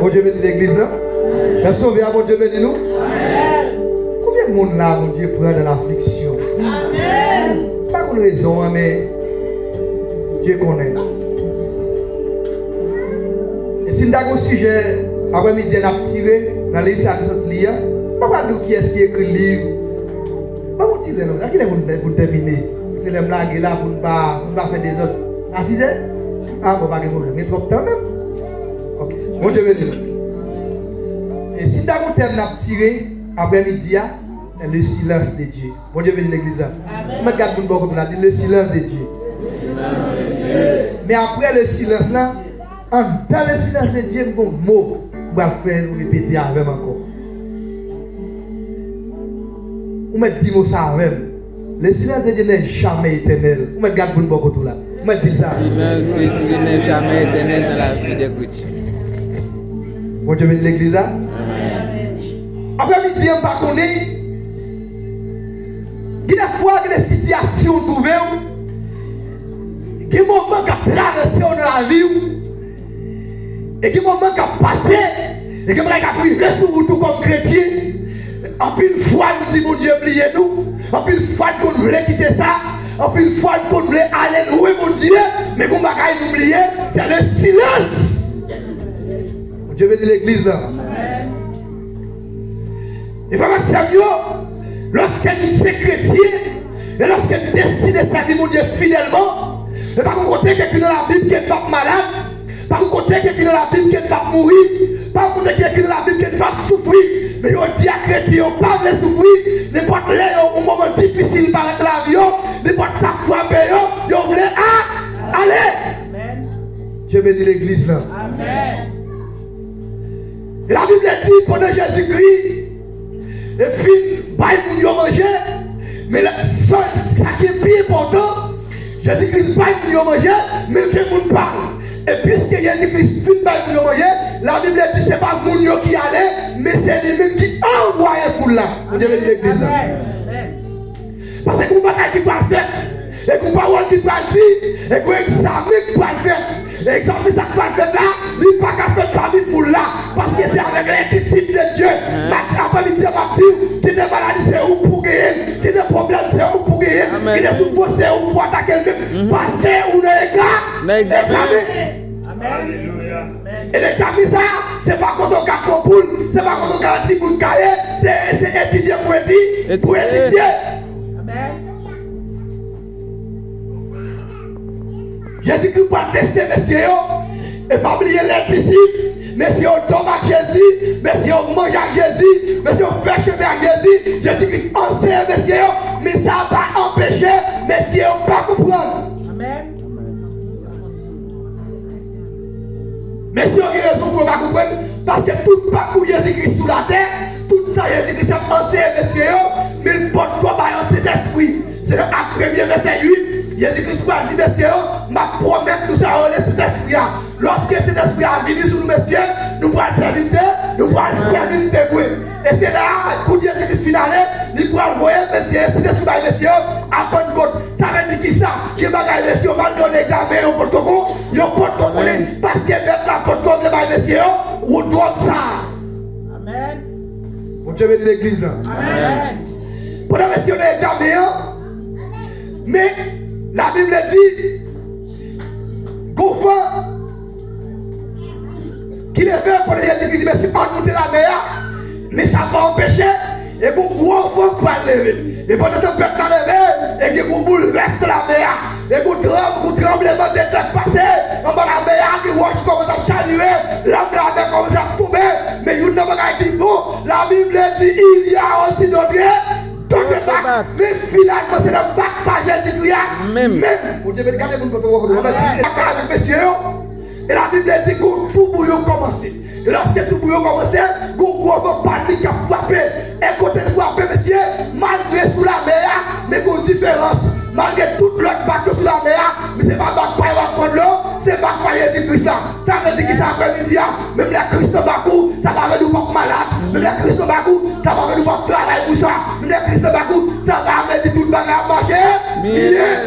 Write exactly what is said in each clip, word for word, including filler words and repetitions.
Bondye beni legliz la. Pèp sove a, Bondye beni nou. Konbyen moun la Bondye pran nan lafliksyon? M pa konn rezon an, men Dye konnen. E si n ta gen yon sijè aprèmidi a n ap tire nan liv sa nou sot li a, m pa pral di w kiyès ki ekri liv. Ban m yon ti lè non, a kilè pou n pou n tèmine? Se lè m lage la pou n pa pou n pa fè dezòd. A sizè? A bon, pa gen pwoblèm. Gen twòp tan menm. Ok. Bondye beni nou. E si n ta gen yon tèm n ap tire aprèmidi a, le silence de Dieu. Bondye beni legliz la. Ou mèt gad moun bò kote w la, di le silence de Dieu. Men aprè le silence la, andan le silence de Dieu, m gon mo m pral fè nou repete avè m ankò. Ou mèt di mo sa avè m. Le silence de Dieu n'est jamais éternel. Ou mèt gad moun bò kote w la. Ou mèt di l sa. Silence de Dieu n'est jamais éternel dans la vie des chrétiens. Bondye beni legliz la. Aprèmidi an, m pa konnen. Gen de fwa, gen de sitiyasyon w twouve w. Gen moman k ap travèse w nan lavi w. E gen moman k ap pase. E gen bagay k ap rive sou wout ou kòm kretyen. Anpil fwa, nou di Bondye bliye nou. Anpil fwa, n konn vle kite sa. Anpil fwa, n konn vle ale lwen Bondye. Men gen yon bagay nou bliye, se le silence. Bondye beni legliz la. E frè m ak sè m yo, lòske nou se kretyen, e lòske n deside sèvi Bondye fidèlman, e pa gon kote k ekri nan Labib ke n p ap malad, pa gon kote k ekri nan Labib ke n p ap mouri, pa gon kote k ekri nan Labib ke n p ap soufri. Men jodi a, kretyen yo pa vle soufri, nenpòt lè yo, yon moman difisil parèt nan lavi yo, nenpòt sa k frape yo, yo vle a, ale. Dye beni legliz la. E Labib la di, pandan Jezikri te fin bay moun yo manje, men la, sa, sa ki pi enpòtan, Jezikri bay moun yo manje, men l gen moun pa l. E piske Jezikri fin bay moun yo manje, Labib la di se pa moun yo ki ale, men se li menm ki anvwaye foul la. Bondye beni legliz la. Paske gon bagay ki pral fèt. E gon pawòl ki pral di, e gon egzamen ki pral fèt. Egzamen sa k pral fèt la, li pa ka fèt pami foul la, paske se avèk lendisip de Dye. Maten, aprèmidi an, m ap di w, gen de maladi se ou k pou genyen l, gen de pwoblèm se ou k pou genyen l, gen de soufrans se ou k pou atake l menm, paske ou nan egzamen. Alelouya. E egzamen sa, se pa kote w ka pran poul, se pa kote w ka timoun ka ye, se, se etidye pou eti-, pou etidye. Jezikri pral teste mesye yo. E pa bliye lè disip, mesye yo dòmi ak Jezi, mesye yo manje ak Jezi, mesye yo fè chemen ak Jezi. Jezikri anseye mesye yo, men sa pa anpeche mesye yo pa konprann. Mesye yo gen rezon pou yo pa konprann, paske tout pakou Jezikri sou latè, tout sa Jezikri t ap anseye mesye yo, men l potko ba yo Sentespri. Se nan Ak premye vèsè uit, Jezikri pral di mesye yo, m ap pwomèt nou sa yo rele Sentespri a. Lòske Sentespri a vini sou nou, mesye, nou pral fè vin te, nou pral fè vin temwen. E se la a, kou Jezikri fin ale, li pral voye mesye, Sentespri bay mesye yo, a Pannkot. Sa vle di kisa? Gen bagay mesye yo, malgre yo nan egzamen, yo potko kon-, yo potko konnen, paske Mèt la potko vle bay mesye yo wout wòb sa a. Bondye beni legliz la. Pandan mesye yo nan egzamen an, men Labib di, gon van ki leve, kote Jezikri di mesye, ann moute lamè a, men sa pa anpeche, e gon gwo van k pral leve. E pandan tanpèt la leve, e gen gon boulvès nan lamè a, e gon tranm-, gon tranblemanntè k pase anba lamè a, gen wòch ki kòmanse ap chavire, lanm lamè kòmanse ap tonbe, men youn nan bagay ki bon, Labib di, il y a aussi d'autres, d'autres bacs. Men finalman, se nan bak pa Jezikri a menm. Bondye beni, gade moun kote w kote w. Bak la avèk mesye yo. E Labib di gon toubouyon kòmanse. E lòske toubouyon kòmanse, gon gwo van panik k ap frape. E kote l frape, mesye, malgre sou lamè a, men gon diferans. Malgre tout lòt bak yo sou lamè a, men se pa bak pa yo ap pran dlo, se bak pa Jezi Kris la. Sa vle di kisa aprèmidi a? Menm lè Kris nan bak ou, sa pa vle di w p ap malad. Menm lè Kris nan bak ou, sa pa vle di w p ap travay pou sa. Menm lè Kris nan bak ou, sa pa vle di tout bagay ap mache byen.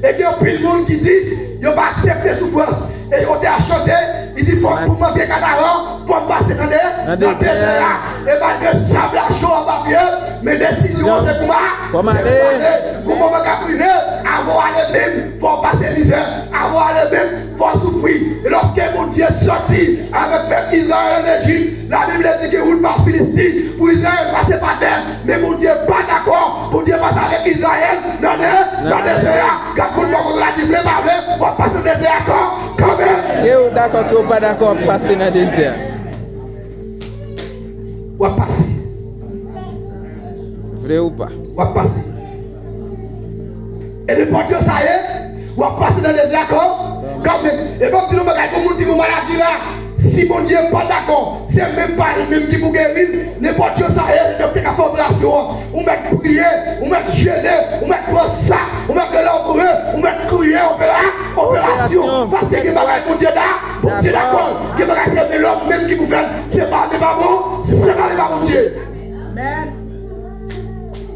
E gen anpil moun ki di yo pa aksepte soufrans. E yo te a chante, li di, fò m pou m antre Kanaran, fò m pase nan de-, nan dezè a. E malgre sab la cho anba pye m, men desizyon an se pou m a-, se pou m ale. Gon moman k ap rive, avan w ale menm, fò w pase mizè. Avan w ale menm, fò w soufri. E lòske Bondye sòti avèk pèp Izrayèl ann Ejip, Labib di gen wout pa Filisti pou Izrayèl pase pa tè. Men Bondye pa dakò, Bondye pase avèk Izrayèl nan de-, nan dezè a. Gad moun bò kote w la, di vle pa vle, w ap pase nan dezè a kan-, kanmenm. Ke w dakò, ke w pa dakò, w ap pase nan dezè a. W ap pase. Vle ou pa. W ap pase. E nenpòt jan sa ye, w ap pase nan dezè a kan-, kanmenm. E ban m di nou bagay, gon moun ki gon maladi la, si Bondye pa dakò, se menm pa li menm ki pou geri l, nenpòt jan sa ye, yo te ka fè operasyon an. Ou mèt priye, ou mèt jene, ou mèt pran sak, ou mèt rele opere, ou mèt kriye, opera-, operasyon. Paske gen bagay Bondye da-, Bondye dakò. Gen bagay se men lòm menm ki pou fè l, se pa, se pa bon, se pa, se pa Bondye.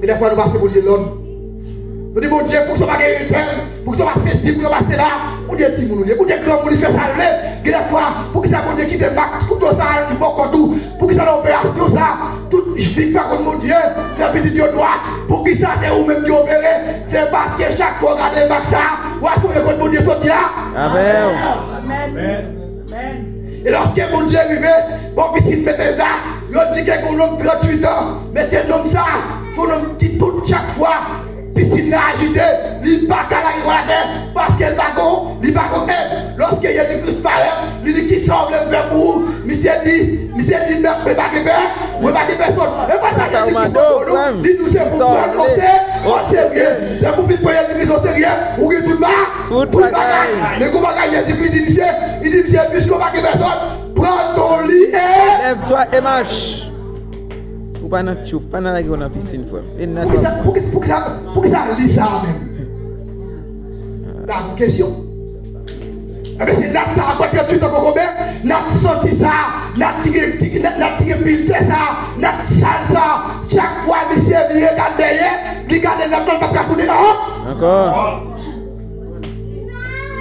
Gen de fwa nou pase Bondye lòd. Nou di, Bondye, poukisa w pa gen entèl? Poukisa w pa sesi, poukisa w pa sela? Bondye timoun ou ye. Bondye granmoun, li fè sa l vle. Gen de fwa, poukisa Bondye kite mak kouto sa al bò kòt ou? Poukisa nan operasyon sa, tout fig pa konn Bondye, fè pitit yo dwat? Poukisa se ou menm ki opere? Se paske chak fwa w gade mak sa, w a sonje kot Bondye soti a. Amèn. E lòske Bondye rive bò pisin Betesda, yo di ke gon nonm tranntuit an. Mesye, nonm sa, se yon nonm ki tout chak fwa pisin nan ajite, li pa ka lage kò l atè, paske l pa gon, li pa gon èd. Lòske Jezi Kris parèt, li di, kisa w vle m fè pou ou? Misye di, misye di, mèt, mwen pa gen pè, mwen pa gen pèsonn. E pa sa Jezi Kris mande w, li di w se pou pran l oserye. Lè pou fin pran Jezi Kris oserye, ou gen tout ba-, tout bagay. Men gon bagay Jezi Kris di misye, li di misye, piske w pa gen pèsonn, pran non li e lève-toi et marche. Ou pa nan tchouf, pa nan lage w nan pisin, frè m. E nan poukisa, poukisa, poukisa, poukisa li sa a menm? La pou kesyon. Ebyen, se nat sa a k pral tranntuit an kokobe, nat santi sa a, nat ki gen, ki, nat, nat ki gen pil tè sa a, nat sal sa a. Chak fwa misye vire gad dèyè, li gade nat lan, l p ap ka tounen ankò. Ankò.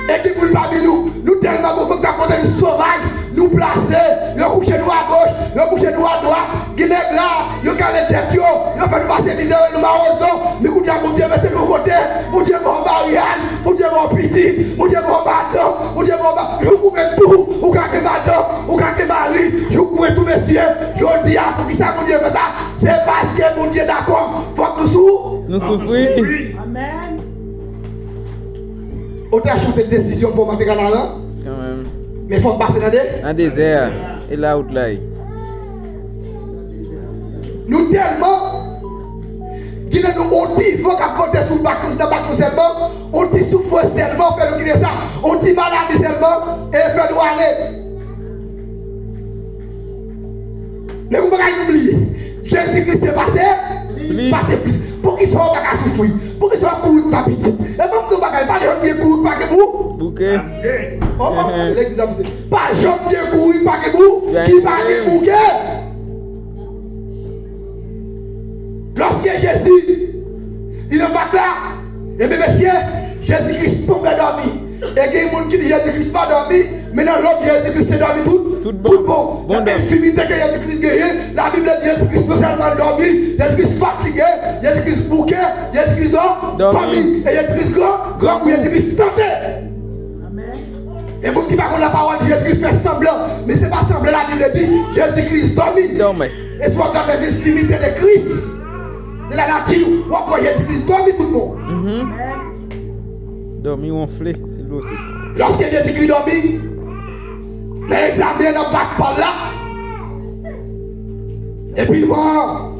E ki moun pami nou, nou tèlman gwo, fòk n ap montre nou sovaj, nou plase, yo kouche nou agoch, yo kouche nou adwat, gen nèg la, yo kale tèt yo, yo fè nou pase mizè, yo nou mawozo, men kounye a Bondye mete nou kote, Bondye ba w maryaj, Bondye ba w pitit, Bondye ba w madanm, Bondye ba w ma-, jouk ou menm tou, ou ka gen madanm, ou ka gen mari, jouk mwen tou mesye, jodi a, poukisa Bondye fè sa? Se paske Bondye dakò, fòk nou sou. Nou soufri. Amèn. Ou te chante desizyon pou monte Kanaran? Kanmenm. Men fò m pase nan de? Nan dezè a. E la wout la ye. Nou tèlman gen nan nou on ti van k ap vante sou bak nou, nan bak nou sèlman, on ti soufrans sèlman fè nou kite sa, on ti maladi sèlman e fè nou ale. Men yon bagay nou bliye. Jezi Kris te pase, plis. Pase plis. Poukisa w pa ka soufri? Poukisa w ap kouri pou sa pitit? E ban m di w bagay, pa janm gen kouri pa gen bou. Bouke. Oh, pa legliz ap se. Pa janm gen kouri pa gen bou, ki pa gen bouke. Lòske Jezi, li nan bak la, ebyen mesye, Jezi Kris tonbe dòmi. E gen moun ki di Jezi Kris pa dòmi, men nan lòd Jezi Kris te dòmi tout, tout bon. Tout bon. Bon dòmi. Enfimite ke Jezi Kris genyen, Labib la di Jezi Kris non sèlman l dòmi, Jezi Kris fatige, Jezi Kris bouke, Jezi Kris dò-, dòmi. Dòmi. E Jezi Kris gran, grangou, Jezi Kris tante. Amèn. E moun ki pa konn lapawòl di Jezi Kris fè sanblan, men se pa sanblan Labib la di, Jezi Kris dòmi. Dòmi. E si w ap gade les infirmités de Christ, de la nature, w ap wè Jezi Kris dòmi tout bon. Mhm. Dòmi wonfle, se dlo se. Lòske Jezi Kris dòmi, nan egzamen nan bak pa l la, epi van,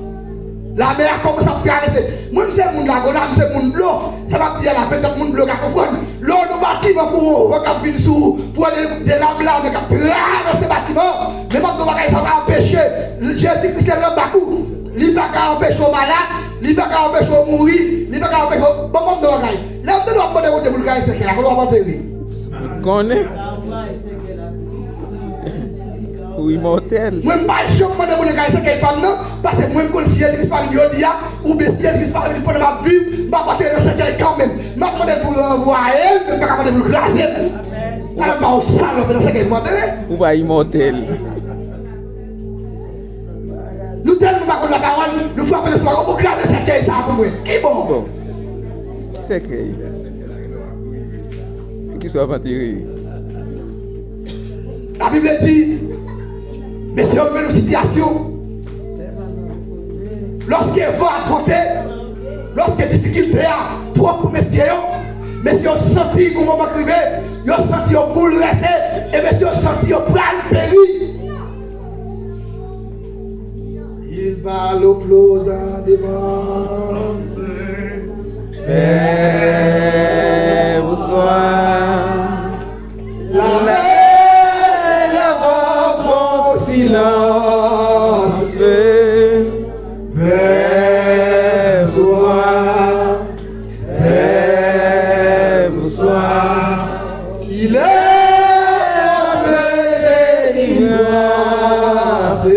lamè a kòmanse ap travèse. Mwen, m se moun lago la, m se moun dlo. Sa m ap di a la, petèt moun dlo ka konprann. Lè w nan batiman pou yon van k ap vin sou ou, pou wè de, de lam lamè k ap travèse batiman an, men m ap di w bagay sa pa anpeche Jezi Kris lè l nan bak ou. Li pa ka anpeche w malad, li pa ka anpeche w mouri, li pa ka anpeche w. Bon, ban m di w bagay. Lè w tande w ap mande Bondye pou l kraze sèkèy la, kote w ap antere? Konnen. Ou imòtèl. Mwen, m pa janm mande Bondye kraze sèkèy pa m nan, paske mwen, m konn si Jezi Kris pa vin jodi a, oubyen si Jezi Kris pa vin pandan m ap viv, m ap antere nan sèkèy kanmenm. M ap mande l pou l ranvwaye l, men m pa ka mande pou l kraze l. Amèn. Alò, m pa yon salòp nan sèkèy pou m antere. Ou pa imòtèl. Nou tèlman pa konn lapawòl, nou frape nan sèkèy, ou kraze sèkèy sa a pou mwen. Ki bò? Bon. Ki sèkèy? Poukisa w ap antere? Labib la di, mesye yo rive nan sitiyasyon. Lòske van ap vante, lòske difikilte a twòp pou mesye yo, mesye yo santi yon moman k rive, yo santi yo boulvèse, e mesye yo santi yo pral peri. Il parle aux flots en démence. Père, bonsoir. La mer, la mer font silence. Père, bonsoir. Père, bonsoir. Il est notre délivrance.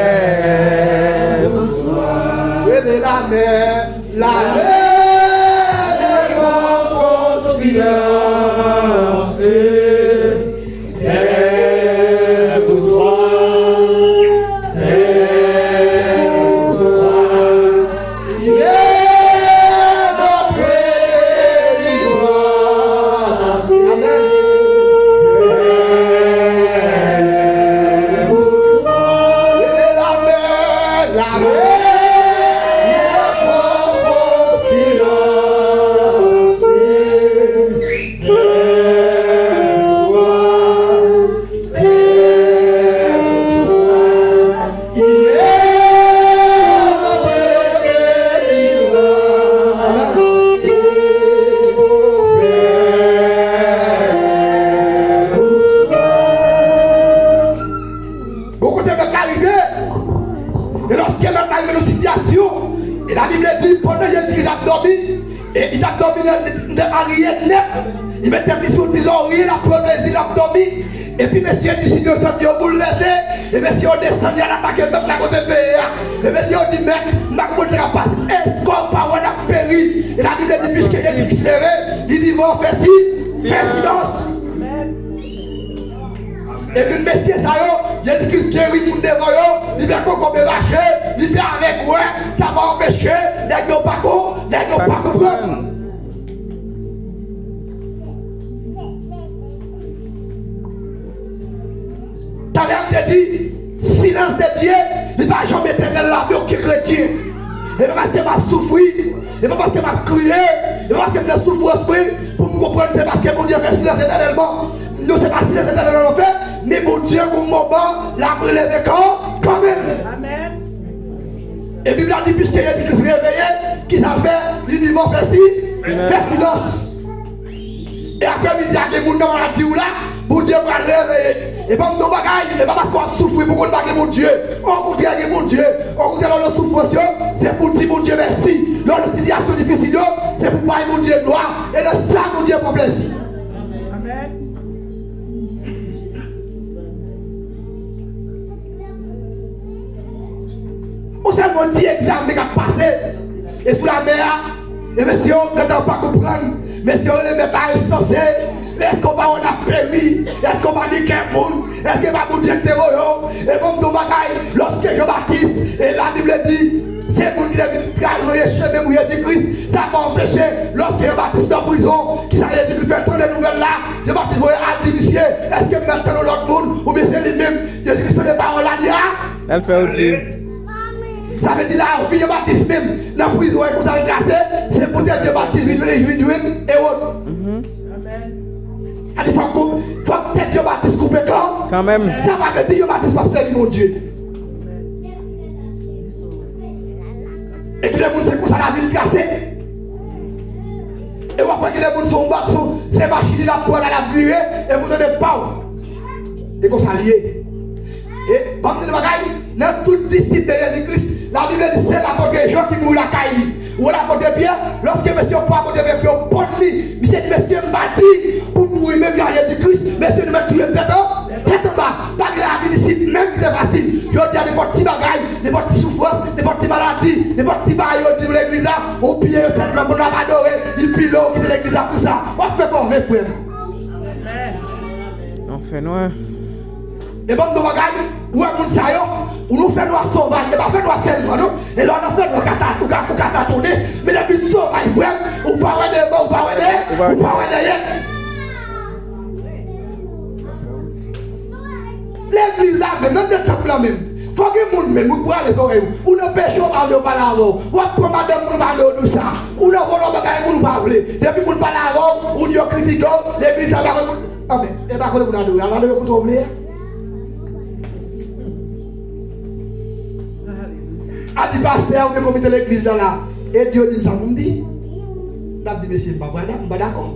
Père, bonsoir. Rele la mer, la mer, les vents font silence. Père, bonsoir. Père, bonsoir. Il est notre délivrance. Amen. Père, bonsoir. Il est la mer, la mer, les vents font silence. Père, bonsoir. Père, bonsoir. Il est notre délivrance. Père, bonsoir. Bon, kote mèt la rive, e lòske mèt la rive nan sitiyasyon, e Labib la di, pandan Jezi Kris ap dòmi, E li t ap dòmi nan, nan ariye nèt. Li met tèt li sou ti zòrye, l ap pran plezi, l ap dòmi. Epi mesye di, si yo santi yo boulvèse, e mesye yo desann, y al atake mèt la kote l te ye a. E mesye yo di, mèt, m pa konprann sa k ap pase. Èske w pa wè n ap peri? E Labib di, piske Jezi Kris leve, li vivan, fè si, fè silans. Epi mesye sa yo, Jezi Kris geri moun devan yo, li fè kokobe mache, li fè avèg wè, sa pa anpeche nèg yo pa ko, nèg yo pa konprann. Talè m te di, silence de Dieu, li pa janm etènèl lavi okenn kretyen. E pa paske m ap soufri, e pa paske m ap kriye, e pa paske m nan soufrans mwen, pou m konprann se paske Bondye fè silans etènèlman. Non, se pa silans etènèlman l ap fè, men Bondye gon moman l ap leve kò kanmenm. Amèn. E Bib la di, piske Jezi Kris reveye, kisa l fè? Li vivan, fè si, fè silans. E aprè midi a, gen moun nan maladi w la, Bondye pral reveye. E ban m di w bagay, e pa paske w ap soufri pou konn pa gen Bondye. Okontrè, gen Bondye. Okontrè, lè w nan soufrans yo, se pou w di Bondye mèsi. Lè w nan sitiyasyon difisil yo, se pou w bay Bondye glwa. E nan sa Bondye pran plezi. Amèn. Ou sèlman di egzamen k ap pase. E sou lamè a, e mesye yo gentan pa konprann. Mesye yo rele mèt la ensanse. Èske w pa wè n ap peri? Èske w pa gen kè moun? Èske pa Bondye k te voye w? E ban m di w bagay, lòske Jan Batis, e Labib di, se moun ki te vin ranyen chemen pou Jezi Kris, sa pa anpeche, lòske Jan Batis nan prizon, kisa Jezi Kris fè? Tande nouvèl la, Jan Batis voye al di misye, èske m mèt tann yon lòt moun, oubyen se li menm? Jezi Kris tande pawòl la, di a. L al fè wout li. Sa vle di lavi Jan Batis menm nan prizon e konsa l trase, se poutèt Jan Batis vin jwenn, vin jwenn Ewòd. Mhm. Sa di fòk, fòk tèt Jan Batis koupe kan. Kanmenm. Sa pa vle di Jan Batis p ap sèvi Bondye. E gen de moun se konsa lavi l trase. E w ap wè gen de moun se yon bak, se, se machin li l ap pran la, l ap vire, e pou tande paw. E konsa l ye. E, ban m di nou bagay, nan tout disip de Jezi Kris, Labib di sèl apòt Jan ki mouri lakay li. Ou wè lapòt Pyè, lòske mesye yo pran apòt Pyè pou yo ponn li, misye di, mesye, m pa di pou m mouri menm jan a Jezi Kris, mesye, nou mèt touye m tèt an, tèt anba. Pa gen lavi isit menm ki te fasil. Jodi a, nenpòt ti bagay, nenpòt ti soufrans, nenpòt ti maladi, nenpòt ti bagay yo di w legliz la, ou piye yo sèlman pou n ap adore, li pi lè w kite legliz la pou sa. W ap fè kòve, frè m. Nan fènwa. E ban m di w bagay, ou wè moun sa yo, ou nou fènwa sovaj, e pa fènwa sèlman, non. E lè w nan fènwa, ou ka ta-, ou ka, ou ka tatonnen, men depi w sovaj, frè m, ou pa wè devan, ou pa wè dèyè, ou pa wè dèyè. Legliz la menm, menm nan tanp lan menm. Fò gen moun menm, ou prale zòrèy ou. Ou nan peche, ou pa vle yo pale avè w. W ap pran madanm moun, ou pa vle yo di w sa. Ou nan vòlò bagay moun, ou pa vle. Depi moun pale avè w, ou di yo kritike w, legliz la pa konn. Anben, e pa kote pou n adore. Al adore kote w vle a. A di pastè a oubyen komite legliz la la. E di yo di m sa pou m di. M ap di, mesye, m pa pral, m pa dakò.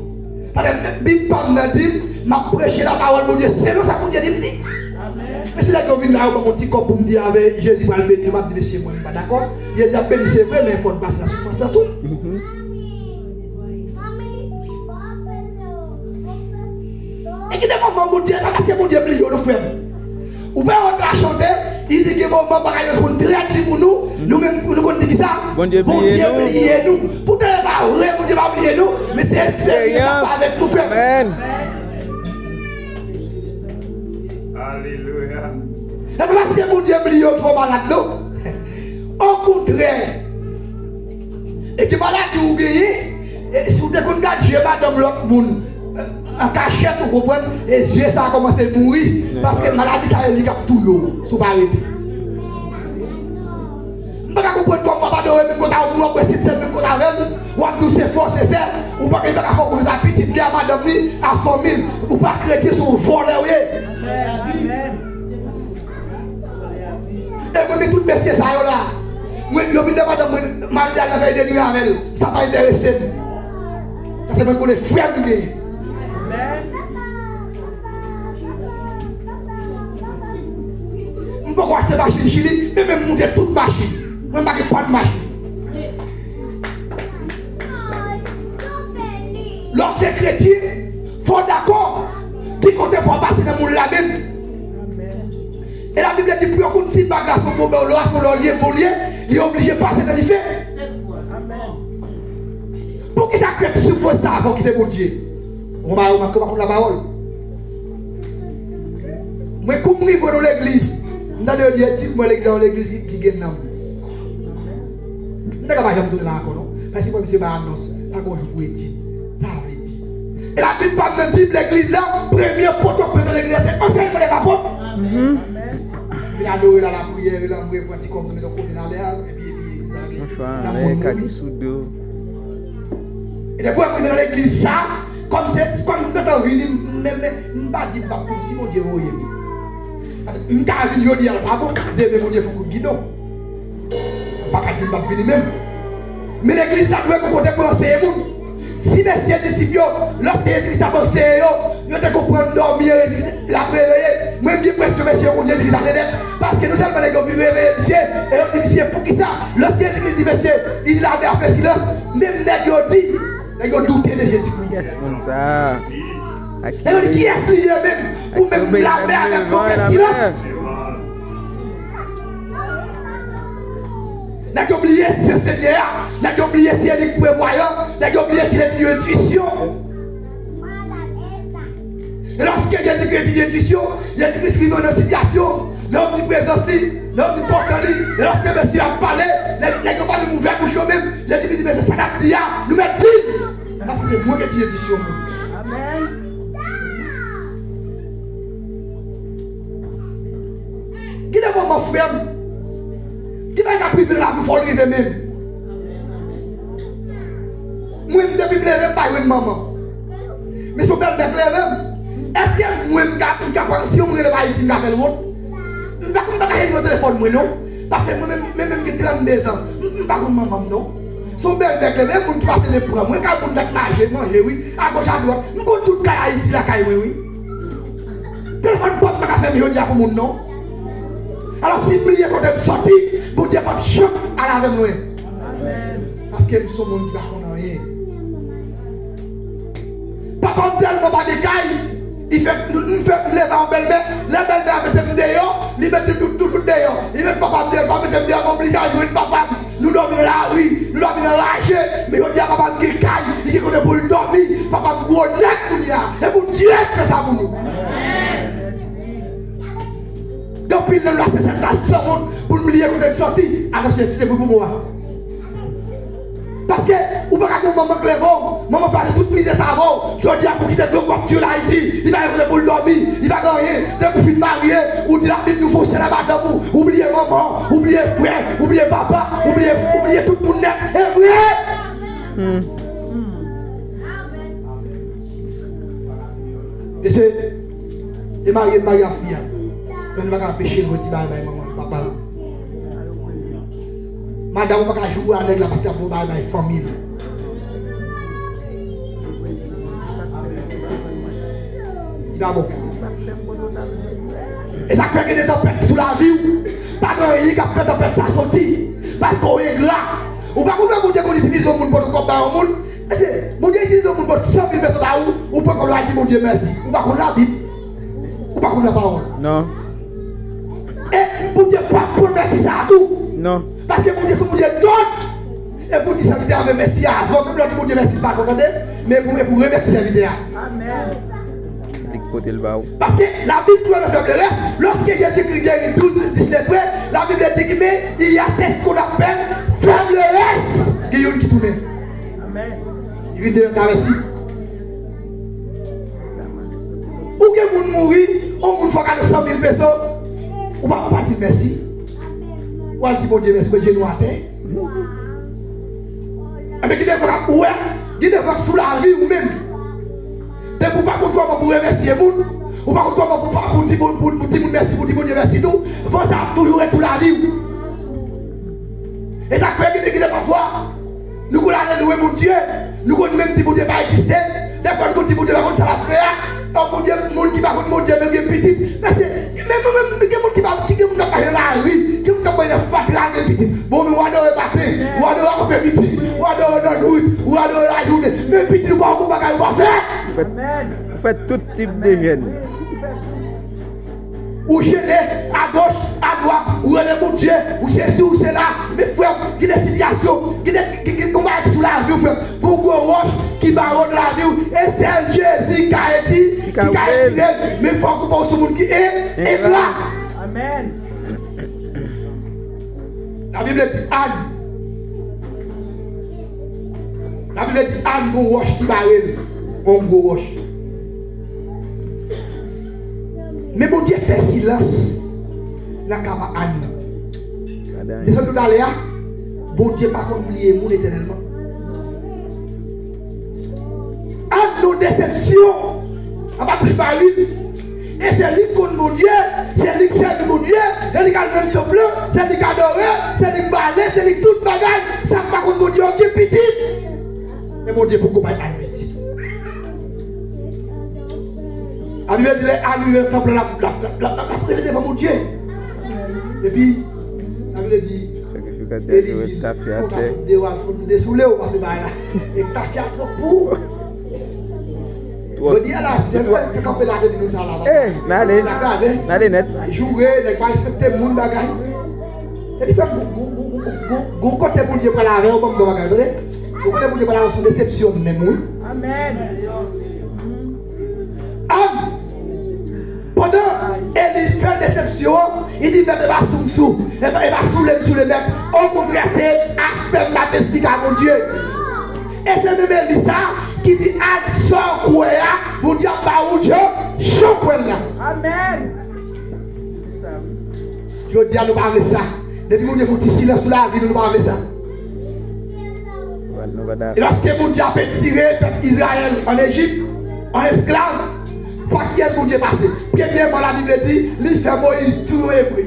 Paske Bib pa m nan di m, m ap preche lapawòl Bondye selon sa Bondye di m di. Amèn. Men si nèg yo vin la, yo ban m yon ti kòb pou m di avè Jezi pral beni, m ap di, mesye, mwen, m pa dakò. Jezi ap beni, se vre, men fò n pase nan soufrans lan tou. Mhm. E kite moman Bondye, pa paske Bondye bliye w, non, frè m. Ou pa wè la chante, li di gen moman bagay yo konn trè di pou nou, nou menm, nou konn di kisa? Bondye bliye nou. Bondye bliye nou. Poutan e pa vre, Bondye pa bliye nou, men se esperyans avèk nou, frè m. Amèn. Alelouya. E pa paske Bondye bliye w ki fè w malad, non. Okontrè, e ki maladi ou genyen, e si w te konn gad je madanm lòt moun, e, an kachèt, ou konprann, e je sa a kòmanse mouri, paske maladi sa a, e li k ap touye w, si w pa rete. M pa ka konprann kòman w ap adore menm kote avè w, w ap bwè sèt sèl menm kote avè l, w ap di w se frè, se sè, ou pa, li pa ka fè w konfyans a pitit li, a madanm li, a fanmi l, ou pa kretyen, se yon vòlè w ye. Amèn. E mwen, men tout mesye sa yo la, mwen, yo vin nan madanm mwen, m al, al fè delire avè l, sa pa enterese m. Paske mwen konnen frè m li ye. M poko achte machin Chili, men menm moute tout machin. Mwen pa gen pàn machin. Lè w se kretyen, fò w dakò ki kote pou w pase nan mond la menm. E Labib la di, pou yo konn si bagay la se yon bon bagay, lò a se yon lò l ye, bon l ye, li oblije pase nan dife. Poukisa kretyen sipòte sa avan w kite Bondye? Ou pa, ou pa konn lapawòl. Mwen, kou m rive nan legliz, m tande yo di etid, mwen legliz la, yon legliz ki, ki gen nanm. M ta ka pa janm tounen la ankò, non. Paske mwen, misye bay anons, pa gen yon jou pou etid. Sa vle di. E Labib pa m nan Bib legliz la, premye poto k mete nan legliz la, se ansèyman dèzapot. Vin adore la, lapriyè, rele anmwe, pran ti kòb, nou mete yon kote nan lè a, epi, epi, epi, epi, Bonchwa, nan lè moun kaki mouri. Sou do. E depi w ap rive nan legliz sa, kòm se, kòm m gentan vini, m, m, m, m pa di m p ap vin si Bondye voye m. Paske m ka vin jodi a, l pa bon, demen Bondye fè yon kout gidon. M pa ka di m p ap vini menm. Men legliz la dwe pou kote pou anseye moun. Si mesye disip yo, lòske Jezi Kris t ap anseye yo, yo te konprann dòmi an, Jezi Kris l ap reveye. Mwen, m gen enpresyon mesye yo konn Jezi Kris la te nèt. Paske non sèlman nèg yo vin reveye misye, e yo di misye, poukisa, lòske Jezi Kris di mesye, il avait fait silence, menm nèg yo di, nèg yo doute de Jezi Kris. Kiyès moun sa a? Nèg yo di, kiyès li ye menm? Pou menm lamè avèk van fè silans. Nèg yo bliye se Senyè a. Nèg yo bliye se li k prevwayan. Nèg yo bliye se li k gen entwisyon. E lòske Jezikri te gen entwisyon, Jezikri rive nan sitiyasyon, nan omniprezans li, nan omnipotan li, e lòske mesye ap pale, nèg, nèg yo pa menm ouvè bouch yo menm, Jezikri di, men se sa n ap di a, nou mèt di l. Paske se mwen ki di entwisyon moun. Amèn. Gen de moman, frè m, gen bagay k ap rive nan lavi w, fò l rive menm. Mwen, depi m leve, m pa jwenn manman m. Men se yon bèlmè k leve m. Èske mwen, m ka, m ka pran, si yon moun rele m Ayiti, m ka fè l wont? M pa, m pa ka jwenn nan telefòn mwen, non. Paske mwen menm, mwen menm gen trannde zan. M, m pa konn manman m, non. Se yon bèlmè k leve, moun ki pase men pran mwen, kay moun nèt manje, manje, wi. Agoch, adwat. M konn tout kay Ayiti lakay mwen, wi. Telefòn pa m pa ka fè m jodi a pou moun, non. Alò, si m bliye kote m sòti, Bondye p ap janm al avè m lwen. Paske m se yon moun ki pa konn anyen. Papa m tèlman pa gen kay, li fè, m fè, m leve a yon bèlmè, lè bèlmè a mete m deyò, li mete tout, tout, tout deyò. Li mete papa m deyò, pa mete m deyò, m oblije al jwenn papa m. Nou dòmi nan lari, nou dòmi nan raje, men jodi a papa m gen kay, li gen kote pou l dòmi. Papa m gwo nèt kounye a. E Bondye k fè sa pou nou. Gen anpil nan nou la se sèt la san wont pou n bliye kote n sòti. Atansyon, ekskize m pou mo a. Paske ou pa ka gen yon manman k leve w, manman pase tout mizè sa avè w. Jodi a pou kite gwo gwòp tiyol Ayiti, li pa gen kote pou l dòmi, li pa gen anyen. Depi w fin marye, ou di Labib di w fè w sèl a madanm ou, ou bliye manman, ou bliye frè, ou bliye papa, ou bliye, ou bliye tout moun nèt. E vre! E se, e marye, marye ak fi a. Men nou pa ka anpeche l voye ti bagay bay manman l, papa l. Madanm ou pa ka joure a nèg la paske l ap voye bagay bay fanmi l. Li pa bon. E sa k fè gen de tanpèt sou lavi w. Pa gen anyen k ap fè tanpèt sa soti. Paske w engra. Ou pa konn lè Bondye konn itilize yon moun pote kòb bay yon moun. Mesye, Bondye itilize yon moun pote san mil peso ba ou, ou pran kòb la, ou di Bondye mèsi. Ou pa konn Labib. Ou pa konn lapawòl. Non. E Bondye p ap pran mèsi sa a tou. Non. Paske Bondye se yon Bondye don. E pou di sèvitè a remèsye avan, menm lè w di Bondye mèsi, li pa kontan, tande. Men pou, e pou remèsye sèvitè a. Amèn. Li k pote l ba ou. Paske Labib di w nan fèb lerès, lòske Jezikri geri douz dis lepre, Labib la di ki men, il y a ce qu'on appelle fèb lerès. Gen youn ki tounen. Amèn. Li vin deyò travèsi. Ou gen moun mouri, yon moun fè w kado san mil peso, ou pa, ou pa di l mèsi. Ou al di Bondye mèsi, met jenou atè. Enben, gen de fwa, ou wè, gen de fwa sou lavi ou menm. Depi ou pa konn kòman pou remèsye moun, ou pa konn kòman pou, pou di moun, pou, pou di moun mèsi, pou di Bondye mèsi tou, van sa ap toujou ret sou lavi w. E sa k fè gen de, gen de pafwa, nou konn ale lwe Bondye, nou konn menm di Bondye pa egziste, dèfwa nou konn di Bondye pa konn sa l ap fè a. Ò, Bondye, moun ki pa konn Bondye, men gen pitit. Mesye, men mwen menm, gen moun ki pa, ki gen moun k ap mache nan lari, gen moun k ap mache nan fatra, gen pitit. Bon, men w adore maten, w adore Fè piti, ou adore nan nwit, ou adore lajounen. Men piti, ou pa wè bagay ou pa fè. Ou fè, ou fè tout tip de jèn. Ou jene agoch, adwat, ou rele Bondye, ou sesi, ou sela. Men frè m, gen de sitiyasyon, gen de, gen, gen, gen bagay ki sou lavi w, frè m. Gon gwo wòch ki bare w nan lavi w, e sèl Jezi ki ka eti-, ki ka retire l. Men fòk ou pa w sou moun ki e-, engra. Amèn. Labib di Ann. Labib di Ann gon wòch ki bare l. Yon gwo wòch. Men Bondye fè silans nan ka pa Ann nan. Desann toutalè a, Bondye pa konn bliye moun etènèlman. Ann nan desepsyon anba bouch mari l. E se li k konn Bondye, se li k sèvi Bondye, se li k al nan tanp lan, se li k adore, se li k bale, se li k tout bagay. Sa k pa konn Bondye yo gen pitit. Men Bondye poko bay Ann pitit. Labib di lè Ann rive nan tanp lan, l ap, l ap, l ap, l ap, l ap rele devan Bondye. Epi, Labib di, sakrifikatè a di, tafya atè. Konn ta fout de w, al fout de sou le w, pase bay la. E tafya twòp pou ou. Jodi a la, se mwen ki kanpe la depi nou sa la. Eh, n ale. N ale nèt. Joure, nèg pa respekte moun bagay. Epi fè gon, gon, gon kote Bondye pral avè w, ban m yon bagay, tande. Gon kote Bondye pral avè w, se yon desepsyon menm, wi. Amèn. Ann, pandan Eli fè desepsyon an, li di, mèt, e pa sou m sou, e pa, e pa soule m soule mèt. Okontrè, se afè m ap esplike a Bondye. E se menm Eli sa ki di Ann, sa w kwè a, Bondye ap ba ou jan, jan w kwè l la. Amèn. Jodi a, nou pa vle sa. Depi Bondye fè yon ti silans sou lavi nou, nou pa vle sa. E lòske Bondye ap etire pèp Izrayèl ann Ejip, an esklav, pa kiyès Bondye pase? Premyèman, Labib di, li fè Moyiz touye yon Ebre.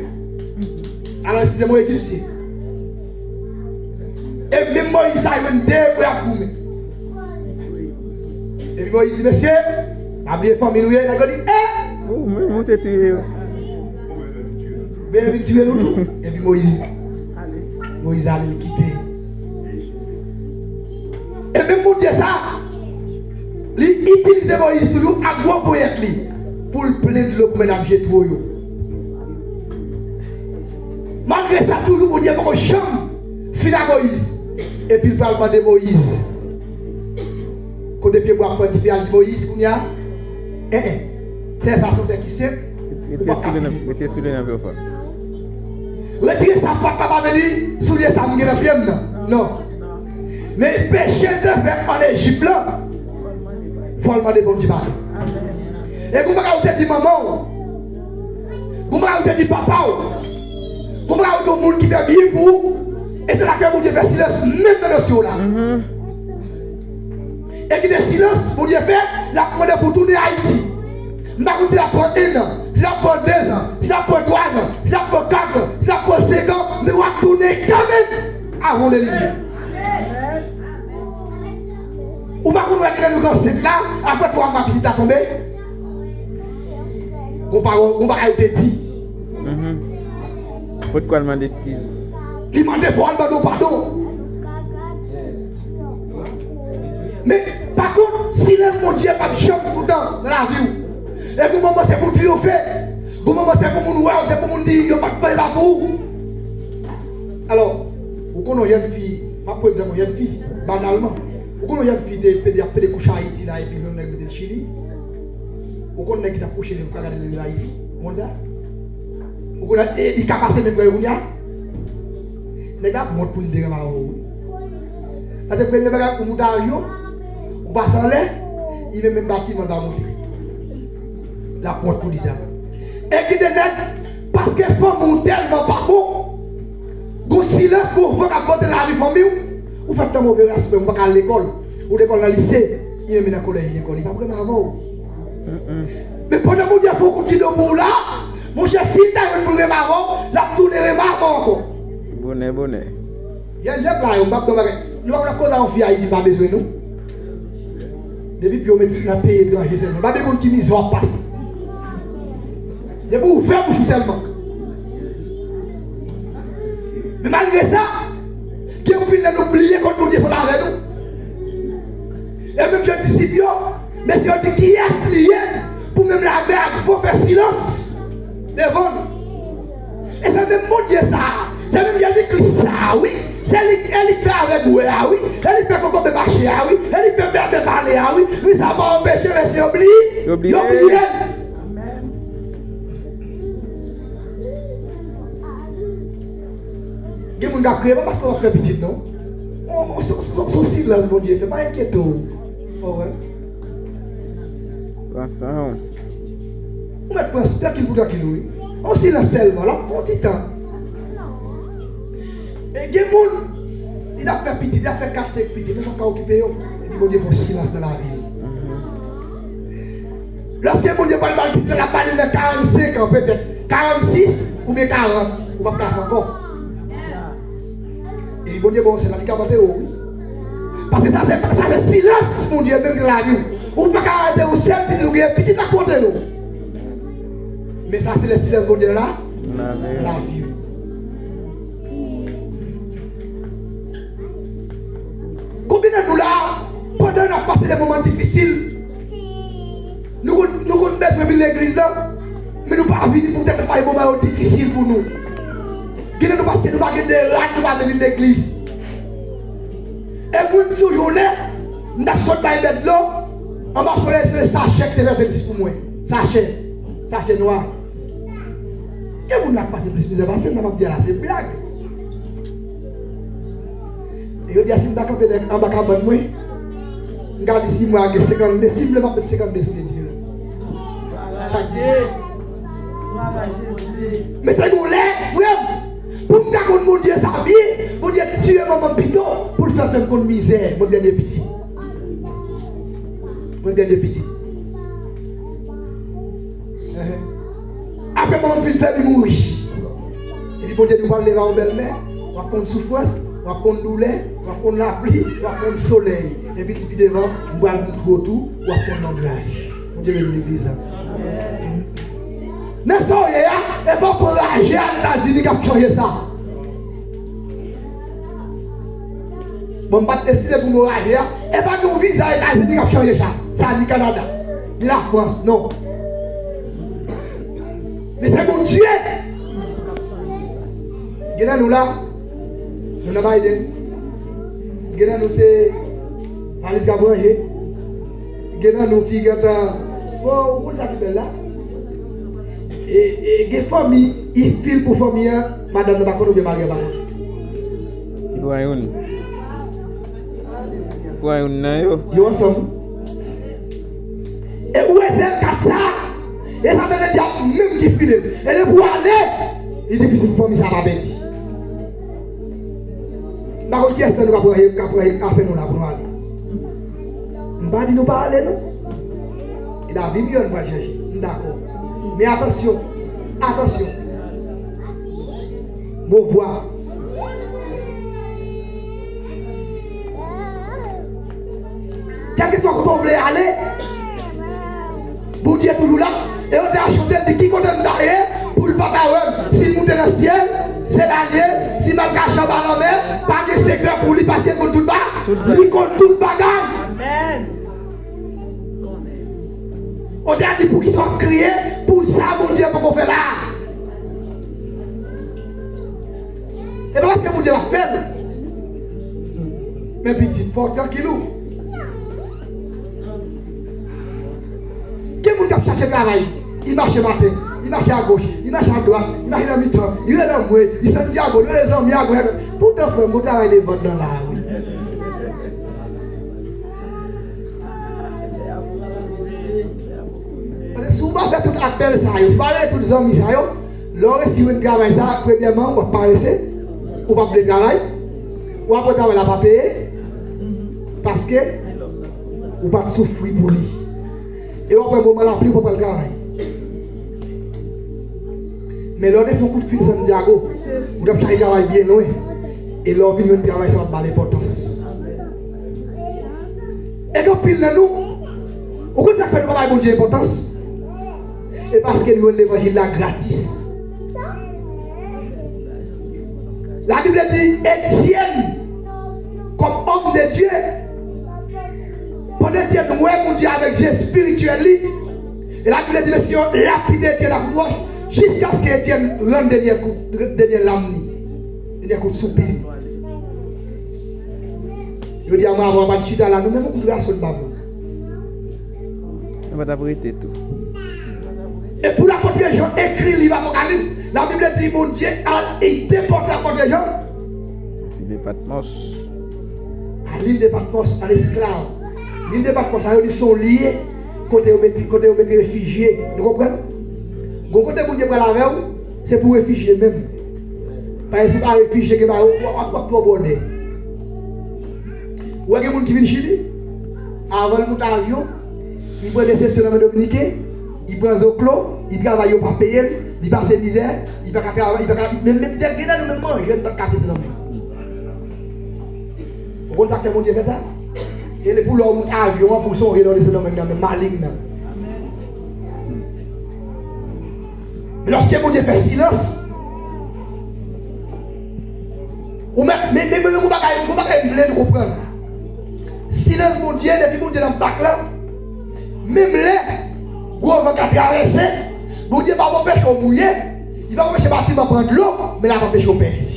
Alò, eskize m, yon Ejipsyen. E menm Moyiz sa jwenn de Ebre ap goumen. Epi Moyiz di, mesye, pa bliye fanmi nou ye. Nèg yo di, eh! Ou menm ou te touye yo. Ben, vin touye nou tou. Epi Moyiz, Moyiz ale, li kite. E menm Bondye sa, li itilize Moyiz toujou ak gwo ponyèt li pou l plen dlo pou medam Jetwo yo. Malgre sa, toujou Bondye poko janm fin a Moyiz. Epi l pral mande Moyiz. Kote pyebwa ap pran dife, al di Moyiz, kounye a, en, en, tè sa se yon tè ki sent, ou p ap ka pile. Retire soulye nan pye w, frè m. Retire sapat la pa vle di soulye sa m gen nan pye m nan. Non. Men peche l te fè ann Ejip lan, fò l mande Bondye padon. E gon bagay ou te di manman w, gon bagay ou te di papa w, gon bagay ou di yon moun ki fè byen pou ou, e se la ke Bondye fè silans menm nan dosye w la. E ki de silans Bondye fè, l ap mande pou w tounen Ayiti. M pa konn si l ap pran en an, si l ap pran de zan, si l ap pran twa zan, si l ap pran kat zan, si l ap pran senk an, men w ap tounen kanmenm avan w delivre. Ou pa konn wè ki lè nou gen ansent la, apre twa mwa pitit la tonbe? Gon pawòl, gon bagay ou te di. Pot kwa l mande eskiz. Li mande fò w al mande w padon. Men, pa kont, silans Bondye p ap janm toutan nan lavi w. E gon moman se pou w triyonfe. Gon moman se pou moun wè w, se pou moun di yo pa t prè la pou ou. Alò, ou konn yon jèn fi, m ap pran egzanp yon jèn fi, banalman. Ou konn yon jèn fi te pede, ap pede kouche Ayiti la, epi yon nèg mete l Chili. Ou konn nèg ki t ap kouche li, ou ka gade li Ayiti? Ou konn sa? Ou konn, e, li ka pase menm bagay kounye a? Nèg la ap wont pou li te renmen avè w, wi. Paske premye bagay, ou moute avyon, ou pase anlè, li menm, menm batiman l pa moute. L ap wont pou li sa. E gen de nèg, paske fanmi w tèlman pa bon, gon silans, gon van k ap vante nan lavi fanmi w, ou fèk nan move ras, ou pa ka al lekòl. Ou lekòl nan lise, li menm nan kolèj, li lekòl, li p ap renmen avè w. Men pandan Bondye fè yon kout gidon pou w la, monchè, si l ta jwenn pou l renmen avè w, l ap tounen renmen avè w ankò. Bonè, bonè. Jèn, jèn la yo, m p ap di yon bagay. Nou pa konn ap koze a yon fi Ayiti pa bezwen nou. Depi pye w met nan peyi etranje sèlman, pa bezwen konn ki mizè w ap pase. Depi w ouvè bouch ou sèlman. Men malgre sa, gen yon Lè nou bliye kòd Bondye sot avè nou. E menm jan disip yo, mesye yo di kiyès li ye pou menm lamè ak van fè silans devan l. E se menm Bondye sa a, se menm Jezi Kris sa a, wi. Se li, e li k fè avèg wè a, wi. E li k fè kokobe mache a, wi. E li k fè bèbè pale a, wi. Men sa pa anpeche mesye yo bliye. Yo bliye. Yo bliye l. Gen moun k ap kriye, pa paske w ap fè pitit, non. On, on, se, se, se silans Bondye fè, pa enkyete w. Ou wè? Pran san w. Ou mèt pran trankil pou trankil, wi. On silans sèlman, l ap pran ti tan. E gen moun, li t ap fè pitit, li t ap fè kat, senk pitit, men fòk ka okipe yo. Epi Bondye fè on silans nan lavi l. Lòske Bondye pral ba l pitit la, l ap ba li l nan karannsenk an petèt, karannsis oubyen karant, ou p ap ka fè ankò. Epi Bondye ba w sèl la, li ka antere w, wi. Paske sa se, sa se silans Bondye menm nan lavi w. Ou pa ka antere yon sèl pitit ou genyen, pitit la k antere w. Men sa se lè silans Bondye nan la, nan lavi w. Konbyen nan nou la, pandan n ap pase de moman difisil, nou konn, nou konn bezwen vin legliz la, men nou pa vini poutèt pa gen moman yo difisil pou nou. Gen nan nou paske nou pa gen de rad, nou pa vle vin legliz. E moun sou jounen, m t ap sot bay bèt dlo, anba solèy se sachè ki te fè tenis pou mwen. Sachè. Sachè nwa. Gen moun la k pase plis mizè pase m, sa m ap di a la se blag. E yo di a si m ta kanpe dèyè anba kabann mwen, m ka di si mwen a gen senkannde, si m vle m ap met senkannde soulye diferan. Chak di. Men te gen yon lè, frè m, pou m ta konn Bondye sa byen, Bondye tiye manman m pito pou l fè fè m konn mizè, mwen dènye pitit. Mwen dènye pitit. Apre manman m fin fè m, li mouri. Epi Bondye di w pral leve a yon bèlmè, w ap konn soufrans, w ap konn doulè, w ap konn lapli, w ap konn solèy. Epi pi devan, m pral montre w tou, w ap konn lonbraj. Bondye beni legliz la. Nan sa w ye a, e pa w pran raje a Etazini k ap chanje sa. Bon, m pa t eskize pou mo raje a. E pa gen yon viza Etazini k ap chanje sa. Sa ni Kanada, ni Lafrans, non. Men se Bondye. Gen nan nou la, nou nan Biden. Gen nan nou se valiz k ap ranje. Gen nan nou ki gentan, bon, ou konn sa ki bèl la? E, e gen fanmi, i fil pou fanmi an, madanm nan pa konn oubyen mari an pa konn. Li pran youn. Li pran youn nan yo. Yo ansanm. E ou wè sèl kat sa, e Satan nan dyab menm ki file. E depi w ale, li difisil pou fanmi sa pa pèdi. M pa konn kiyès nan nou k ap rayi, k ap rayi afè nou la pou nou ale. M pa di nou pa ale, non. E lavi m yo n pral chèche. M dakò. Men atansyon. Atansyon. Bon vwa. Kèlkeswa kote w vle ale, Bondye toujou la. E yo te chante, li di ki kote m ta ye pou l pa ta wè m. Si l moute nan syèl, se la l ye. Si m al kache anba lanmè, pa gen sekrè pou li, paske l konn tout ba, li konn tout bagay. Amèn. Ou te di poukisa w ap kriye pou sa Bondye poko fè la? E pa paske Bondye pa fè l. Men pitit, fò w trankil ou. Gen moun k ap chache travay, li mache maten, li mache agoch, li mache adwat, li mache nan mitan, li rele anmwe, li Santiago, li rele zanmi agoch. Poutan frè m, gon travay de vant nan la wi. Paske si w pa fè tout apèl sa yo, si w pa rele tout zanmi sa yo, lè w resi jwenn travay sa, premyèman, w ap parese, ou p ap vle travay, w ap wè travay la pa peye, paske ou pa t soufri pou li. E w ap wè moman lapli, ou pa pral travay. Men lè w te fè yon kout fil Santiago, ou t ap chache travay byen lwen. E lè w vin jwenn travay sa, w ap ba l enpòtans. E gen anpil nan nou, ou konn sa k fè nou pa bay Bondye enpòtans? E paske nou jwenn levanjil la gratis. Labib di, Etyèn, Dye. Pandan Etyèn wè Bondye avèk je espirityèl li, e Labib di, Leseyè lapide Etyèn ak kout wòch, jiskaske Etyèn rann dènyè kout, dènyè lam li, dènyè kout soupi li. Yo di a mwen, avan w pa t chita la, nou menm yon kout rason n pa pran. Nou pa t ap rete tou. E pou lapòt Jan ekri liv Apokalips, Labib di Bondye al, li depòte apòt Jan. Sou il Patmos. A lil de Patmos, an esklav. Lil de Patmos, sa yo di se yon lye kote yo mete, kote yo mete refijye. Nou konprann? Gon kote Bondye pral avè w, se pou refijye menm. Paske si w pa refijye, gen bagay w ap, w ap twò bòde. Ou wè gen moun ki vin Chili, avan l moute avyon, li pran desepsyon nan men Dominiken, li pran zoklo, li travay yo pa peye l, li pase mizè, li pa ka travay, li pa ka, menm, menm, gen nan nou menm manje, li pa t ka fè nan men. Ou konn sa k fè Bondye fè sa? E li pou lè w moute avyon an, pou sonje lè w desann nan men, nan men maleng nan. Men lòske Bondye fè silans, ou mèt, men, men, men, men, yon bagay, yon bagay m vle nou konprann. Silans Bondye, depi Bondye nan bak la, menm lè gwo van ka travèse, Bondye p ap anpeche w mouye, li p ap anpeche batiman pran dlo, men l ap anpeche w pèdi.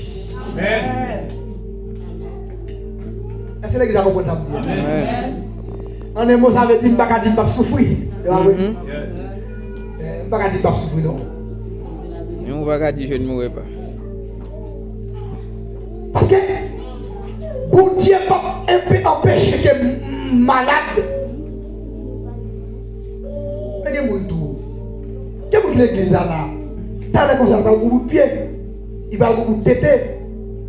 Amèn. Èske legliz la konprann sa m di a? Amèn. An en mo, sa vle di m pa ka di m p ap soufri. E pa vre? Mhm. Eh, m pa ka di m p ap soufri, non. Men ou pa ka di je ne mourrai pas. Paske Bondye p ap enpe-, anpeche ke m, m malad. Men gen moun tou. Gen moun ki legliz la la. Talè konsa, l pral gwo bout pye. Li pral gwo bout tete.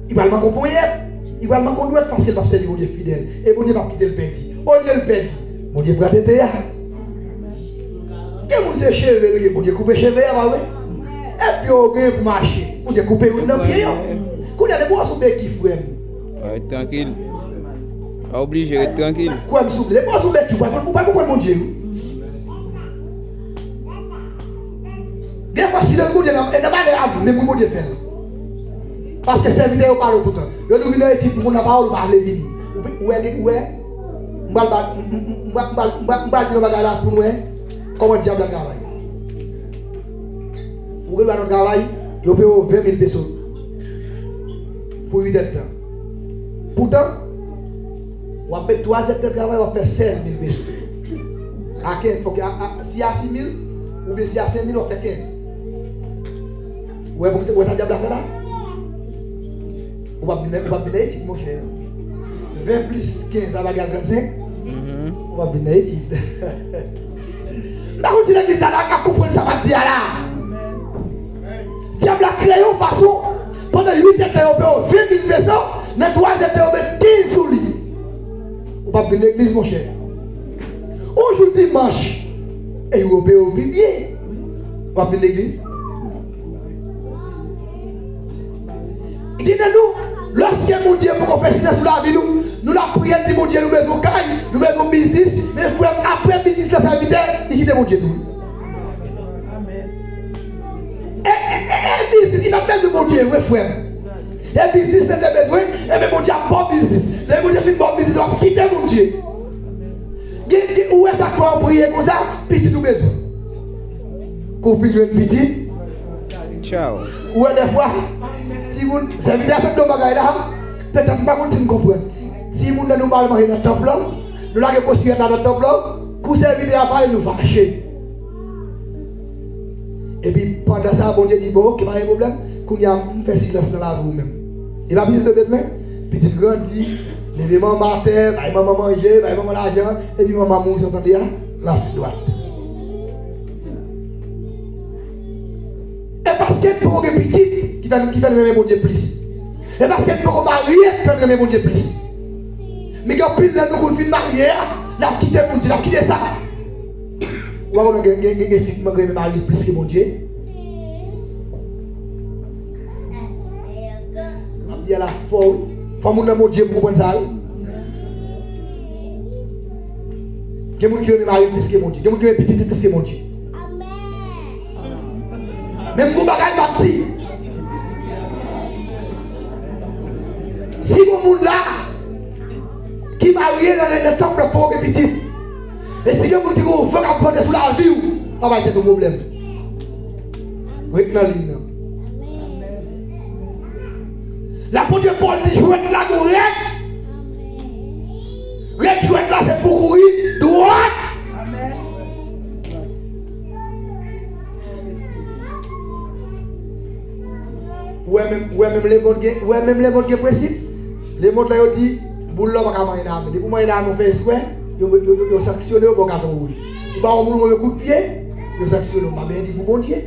Li pral manke yon ponyèt. Li pral manke yon dwèt paske l p ap sèvi Bondye fidèl. E Bondye p ap kite l pèdi. Olye l pèdi, Bondye pran tete a. Gen moun se cheve l gen, Bondye koupe cheve a, pa vre? E pye w gen pou mache, Bondye koupe youn nan pye yo. Kounye a, depi w sou beki, frè m. Ret trankil. Pa oblije, ret trankil. Kwè m, souple. Depi w sou beki, ou pa, ou pa konprann Bondye, wi. Gen fwa, silans Bondye nan, e nan malè a, menm pou Bondye fè l. Paske sèvitè yo pale toutan. Yo di w vin nan etid pou konn nan pawòl, ou pa vle vini. Ou pe-, ou wè, ou wè, m pral ba, m, m, m, m pral, m pral, m pral, m pral di yon bagay la pou nou wè kòman dyab la travay. Ou gen dwa nan travay, yo peye w ven mil peso pou uit èdtan. Poutan, w ap met twa zèdtan travay, w ap fè sèz mil peso. A kenz, ok, a, a, si a sis mil, oubyen si a senk mil, w ap fè kenz. Ou wè, ou wè sa dyab la fè la? Ou p ap vin, ou p ap vin nan etid, monchè. Ven plis kenz, sa va gen trannsenk. Mhm. Ou p ap vin nan etid. M pa konn si legliz la ap konprann sa m ap di a la. Dyab la kreye yon fason, pandan uit èdtan yo peye w ven mil peso, nan twa zèdtan yo met kenz sou li. Ou p ap vin legliz, monchè. Yon jou dimanch, e yo peye w pi byen. W ap vin legliz. Gen nan nou, lòske Bondye poko fè silans sou lavi nou, nou la priyè, nou di Bondye nou bezwen kay, nou bezwen biznis, men frè m, apre biznis la, sèvitè, li kite Bondye tou. E, e, e, e biznis, li pa bezwen Bondye vre, frè m. E biznis li te bezwen, enben Bondye ap ba w biznis. Lè Bondye fin ba w biznis, w ap kite Bondye. Gen, gen, ou wè sa k fè w priye konsa, pitit ou bezwen. Kou w fin jwenn pitit, tchaw. Ou wè dèfwa, timoun, sèvitè a sot nan bagay la, petèt m pa konn si n konprann. Timoun nan nou pa al manje nan tanp lan, nou lage pwostiyèt la nan tanp lan, kou sèvitè a pale, nou fache. Epi pandan sa, Bondye di, bon, ok, pa gen pwoblèm, kounye a, m fè silans nan lavi w menm. E pa pitit ou bezwen, pitit grandi, leve manman atè, bay manman manje, bay manman lajan, epi manman mouri san tande a, l ap fè dwat. E paske n poko gen pitit ki fè n, ki fè n renmen Bondye plis. E paske n poko marye ki fè n renmen Bondye plis. Men gen anpil nan nou, kou n fin marye a, n ap kite Bondye, n ap kite sa. Ou pa konnen gen, gen, gen, gen fi ki renmen mari l plis ke Bondye? M ap di a la fò, wi. Fò moun nan Bondye pou konprann sa, wi. Gen moun ki renmen mari l plis ke Bondye. Gen moun ki renmen pitit li plis ke Bondye. Men m gon bagay m ap di. Si gon moun la, marye nan, nan tanp la, pa w gen pitit. E si gen moun ki gen yon van k ap vante sou lavi w, pa bay tèt ou pwoblèm. Ret nan liy nan. Lapot Pòl di jwèt la nou rèd. Rèd jwèt la se pou kouri dwat. Ou wè menm, ou wè menm lemond gen, ou wè menm lemond gen prensip. Lemond la yo di, boul la ou pa ka manyen nan men. Depi ou manyen nan men, ou fè espre, yo, yo, yo, yo sanksyone w, ba w katon wouj. Ou ba yon moun yon move kout pye, yo sanksyone w. Pa benyen di pou Bondye.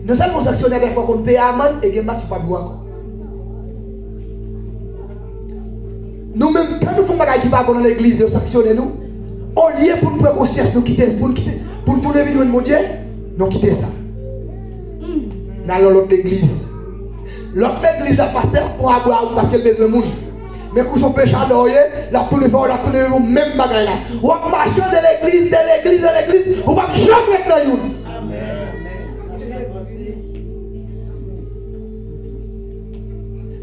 Non sèlman w sanksyone, dèfwa w konn peye amann e gen match ou pa jwe ankò. Nou menm, tan nou fè yon bagay ki pa bon nan legliz, yo sanksyone nou. Olye pou n pran konsyans, nou kite, pou n kite, pou n tounen vin jwenn Bondye, nou kite sa. N al nan lòt legliz. Lòt legliz la, pastè ap pran abra ou paske l bezwen moun. Men kou se yon pechadò w ye, l ap tounen fè w, l ap tounen fè w menm bagay la. W ap mache de legliz, de legliz, de legliz, ou p ap janm ret nan youn.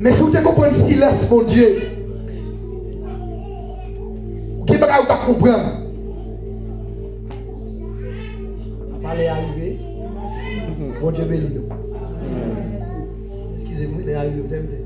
Men si w te konprann silans Bondye, gen bagay ou t ap konprann. Apa lè a rive, Bondye beni nou. Eskize m, wi, lè a rive, m sèvitè.